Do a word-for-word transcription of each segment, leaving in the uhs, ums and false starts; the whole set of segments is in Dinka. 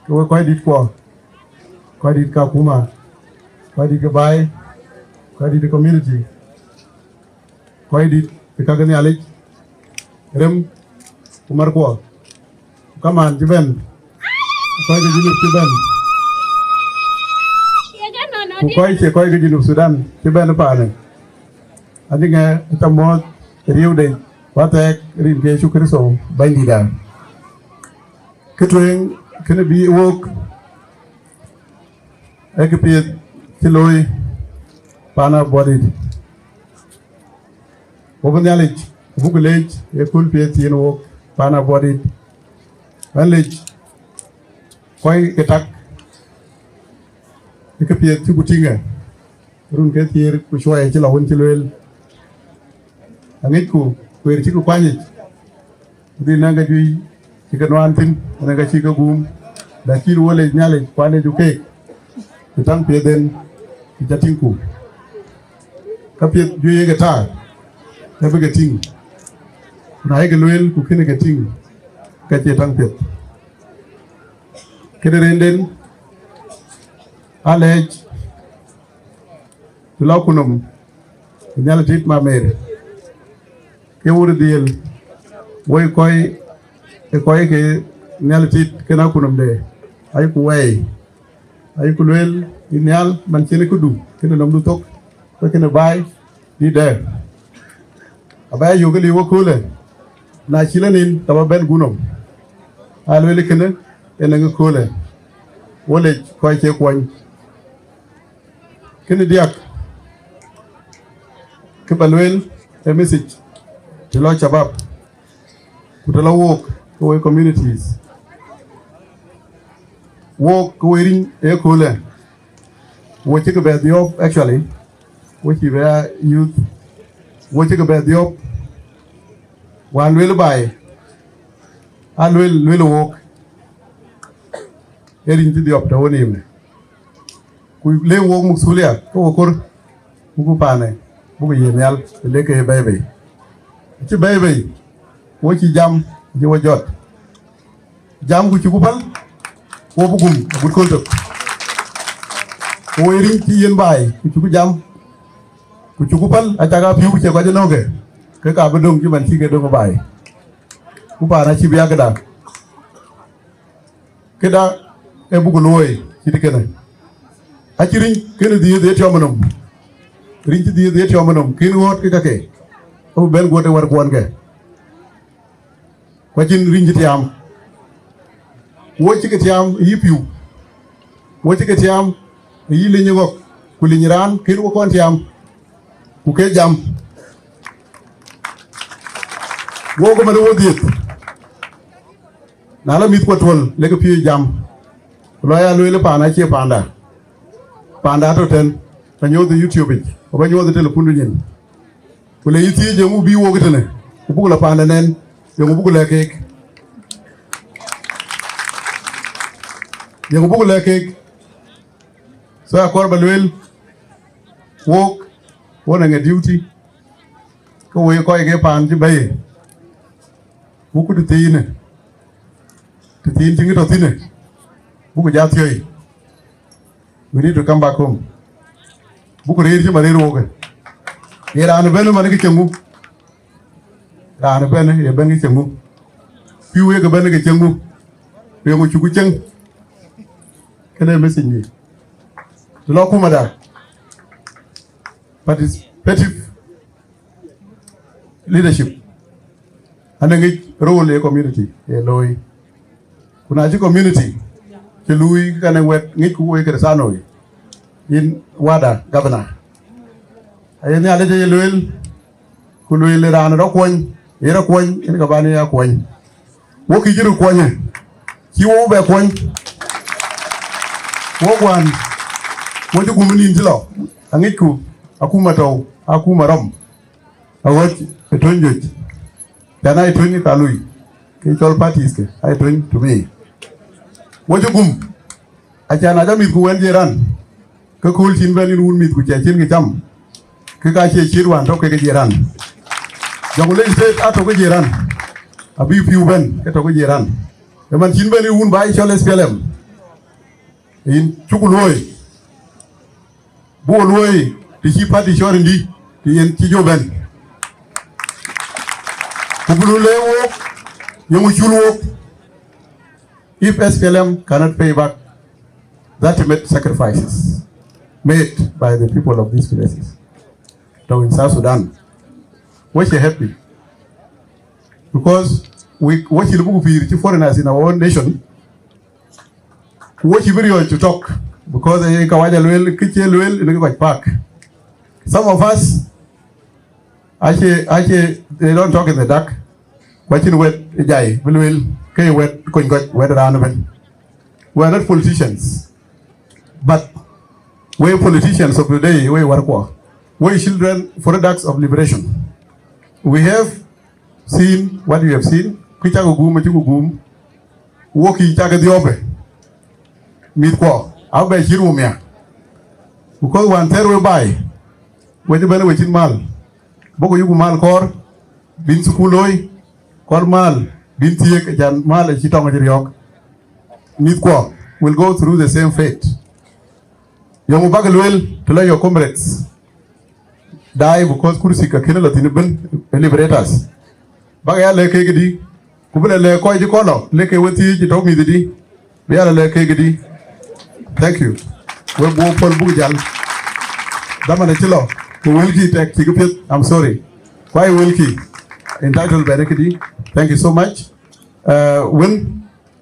Ke wek kɔc dït kuɔ, kɔc dït ka kuma, kɔc dït ke baai, kɔc dït community, kɔc dït ë ka ke Nhialic, rem ku mär kuɔ, ku kamaan cï bɛ̈n, ku kɔc ke Junub cï bɛ̈n, ku kɔc cie kɔc ke Junub Thudan cï bɛ̈n paanë. Adï ŋɛ ë tɔ mɔ̈ɔ̈th riëëude, ku athɛɛk rin ke Yecu Kërtho Bɛ̈nydïïtda. Kë tueŋ kënë bï wok, ee kë piɛth cï looi paan Abuɔdit. Wok Nhialic, buk leec ë kööl piɛth thiin wok paan Abuɔdit. Ɣɛn lec kɔc ke tak ë kë piɛth cï ku tïŋë, run ke thiëër ku cuɔi cï lɔ wën cï lueel. Aŋicku kueer cï ke kuany yic, ku dhil nɛ̈ŋ ke juëc cï ke nuan thïn, anɛ̈ŋ ke cï ke guum, lakin wo lec Nhialic ku alec keek, ku taŋ piɛth en cï ca tïŋku. Ka piɛth juëc ye ke taar, ke bï ke tïŋ. Ku na ye ke lueel ku kënë ke tïŋ, ke cie taŋ piɛth. Këde rënden, alɛɛc të lɔ kunɔm, Nhialic tit mamer, ke wur dhiël, woi kɔc, ë kɔc ke Nhialic tit kën akunɔmde, ayï ku wɛɛi, ayï ku lueel, yï Nhial, man cïn këdu, kënë nɔmdu thok, ke kënë baai, dït dɛ. Abä ya yök ë liu ëköölë, na cï lɔ nin, ka bä bɛ̈n guöp nɔm. Aa lueel kënë, en ë ëköölë, wo lec kɔc cie kuɔny. Kënë diäk, kë bä lueel ë message të lɔ shabab, ku të lɔ wook ke woi communities. Wook ke woi riny ë ëköölë, wo cï ke bɛ dhiɔp, actually, wo cï bɛ ya youth, wo cï ke bɛ dhiɔp, wään lueel baai, aa lueel, lueel wook, ee riny cï dhiɔp të wo niim. Ku le wok masulia ke wo kor, buku paane, buku yiëë nhial, të le ke ye bɛ̈ɛ̈i bei. Acï bɛ̈ɛ̈i bei, wo cï jam, acï wo jɔt. Jam ku cï ku päl, wo bï gum agut kööl tök. Ku wo ye riny cï yen baai, ku cï ku jam, ku cï ku päl, acak aa pïu ku cie kɔc ë nɔ̈k ke, ke ka bï döŋ cï man cï ke döŋ baai. Ku paan acï bï akëda. Këda ee buk luööi cït kënë. Acï riny kënë dhiëëth ye tiɔm nɔm. Riny cï dhiëëth ye tiɔm nɔm, kën ɣɔ̈ɔ̈t ke kake, abï bɛ̈n guöt ë wärkuɔn ke. Ku acïn riny cï tiaam. Wo cï ke tiaam ë yï pïu. Wo cï ke tiaam ë yï liny ë ɣɔ̈k, ku liny raan kën wo kɔn tiaam. Ku ke jam. Wo ke man wo dhiëëth. Na la mïth kuɔ tuɔl, lek piööc jam. Ku lɔ ya lueel paan acie paanda. Paanda tɔ tɛ̈n, ka nyuɔɔth ë YouTube yic, ku ba nyuɔɔth ë telepundu nyin. Ku le yï thiëëc yeŋö bï wok tënë, ku buk la paanda nɛn, yeŋö buk lɛ̈k keek. Yeŋö buk lɛ̈k keek. So akɔɔr ba lueel, wok, won aŋɛ duty, ke woi kɔc ke paan cï bɛ̈i. Buk ku tëthiinë, tëthiin cï ŋï tɔ thinë, buk ja thiɔ̈i. We need to come back home. Buk rëër cï ma rëër wokë. Ye raan ëbɛ̈n man ke ceŋ ŋu? Raan ëbɛ̈n ye bɛ̈n ke ceŋ ŋu? Pïu ye ke bɛ̈n ke ceŋ ŋu? Ku yeŋö cuk ceŋ? Kënë message ni. Të lɔ kumada, participative leadership, anɛ ŋic role ë community ë looi. Ku na cï community cï luui, ke kɛn ë wɛt ŋic ku woi Kërëthänooi, yïn wada governor. Aye Nhialic aye lueel, ku lueel ë raan rɔt kuɔny, ye rɔt kuɔny, yen ka ban ya kuɔny. Wo kï cï röt kuɔnyë, cï wo bɛ kuɔny. Wo guan, wo cï gum nïn cï lɔ, aŋicku, akuma tɔ̈u, akuma rɔm. Aɣɔc ë töny juëc, cän aa ye töny ka lui, ke cɔl parties ke, aa ye töny to me. Wo cï gum, acan aca mïthku wɛn jiran, ke kööl cïn bɛ̈n yïn wun mïthku cɛ cïn kë cam, ke ka cie cït wään tɔ̈ kekë jiran. Jɔŋ lec state atɔ̈ ke jiran, abï pïu bɛ̈n ke tɔ̈ ke jiran. Ëmën cïn bɛ̈n yïn wun baai cɔl S P L M, Yïn cuk luɔ̈i, buk luɔ̈i të cï party cɔɔr yïndï, të yen cï jɔ bɛ̈n. Ku buk le wok, yeŋö cul wok, if S P L M cannot pay back the ultimate sacrifices made by the people of these places. Though in South Sudan, we are happy because we, we cï buk pïïr cï foreigners in our own nation, ku we cï bï riɔ̈ɔ̈c to talk, because ee kawaja lueel, kë cie lueel, yen kë kɔc pak. Some of us, acie, acie, they don't talk in the dark. Ku acïn wɛ̈t jai bï lueel, ke ye wɛ̈t kony kɔc, wɛ̈t raan ëbɛ̈n. We are not politicians, but we politicians of today, we warkuɔ. We children, products of liberation. We have seen what you have seen, kë cak gum, acï gum, wok kë cak dhiɔpë, mïthkuɔ, abɛ cï rum ya. Because wään thɛɛr we baai, we cï bɛ̈n we cïn mal, bɔ̈ ku yuku mal kɔɔr, bïn thukul looi, kɔɔr mal, bïn thiëëk, acan mal acï tɔŋ acï riɔ̈ɔ̈k. Mïthkuɔ will go through the same fate. Yɔŋ bäk lueel të lɔ your comrades die, because kursi ka kënë lɔ thïn ëbën, liberators. Bäk ya lɛ̈k kek këdï, ku bï lɔ lɛ̈k kɔc cï kɔn lɔ, lëk ke we thiëëc tɔ̈ mïth këdï, bï ya lɔ lɛ̈k kek këdï. Thank you. We buk pɔ̈l buk jäl. Dhaman acï lɔ, ku wëlkï tɛk cï këpiɛth, I'm sorry. Ku aye wëlkï, entitled bɛ̈n këdï. Thank you so much. Uh, wën,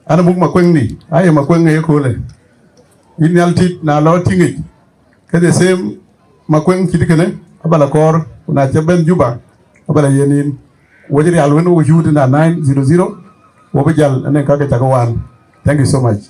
an, abuk Makueŋ ni, aye Makueŋ ë köölë. Yïn nhial tit, na lɔ tïŋic, ke the same Makueŋ cït kënë, aba lɔ kɔɔr, ku na cï bɛ̈n Juba, aba lɔ yen yïn. Wo cï rial wën, wo cï wut na nine zero zero, wo bï jäl, ënë kakë cakë waan. Thank you so much.